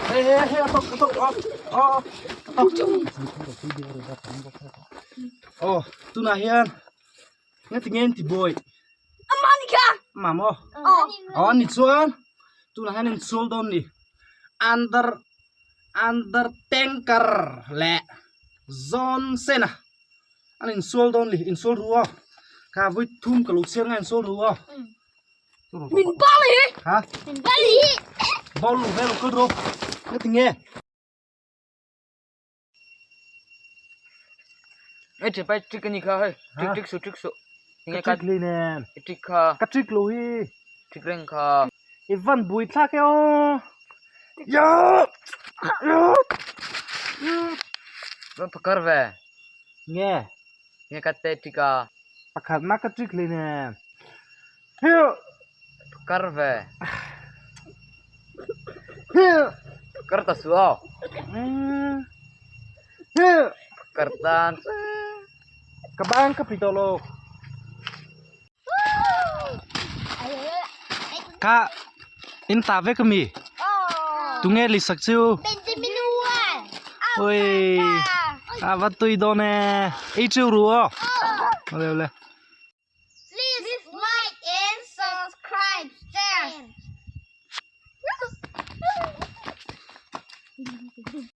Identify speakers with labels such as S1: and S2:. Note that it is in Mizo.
S1: Hei hei hei a tawk a tawk aw aw aw tunah hian ngati nge an ti buai amah maw aw ani chuan tunah hian insual dawn ni under under tanker leh zawn sena an insual dawn ni insual ru aw kha vawi thum ka lo chhiar nga insual ru aw
S2: Min bali!
S1: Ha?
S2: Min bali!
S1: Ball lu vel kal ru. Ngati nge?
S3: Ei thi pai trick ani kha hei. Trick trick su trick su.
S1: Ka trick li nen.
S3: I trick kha.
S1: Ka trick lo hi.
S3: Trick reng kha.
S1: I van bui thlak e aw. Ya! Ya!
S3: Van phakar ve.
S1: Nge?
S3: Nge ka te trick a.
S1: Pakhat mah ka trick li nen. Hiu!
S3: Kar ve.
S1: Hiu!
S3: Kar ta su aw.
S1: Hiu!
S3: Kar tan.
S1: Ka bang ka pi tawh lo. Ka in ta vek ami? Tunge lisak chu? Ui, a va tui dawn e. Ei cheu ru aw. Ole ole.
S2: Please like and subscribe. Share.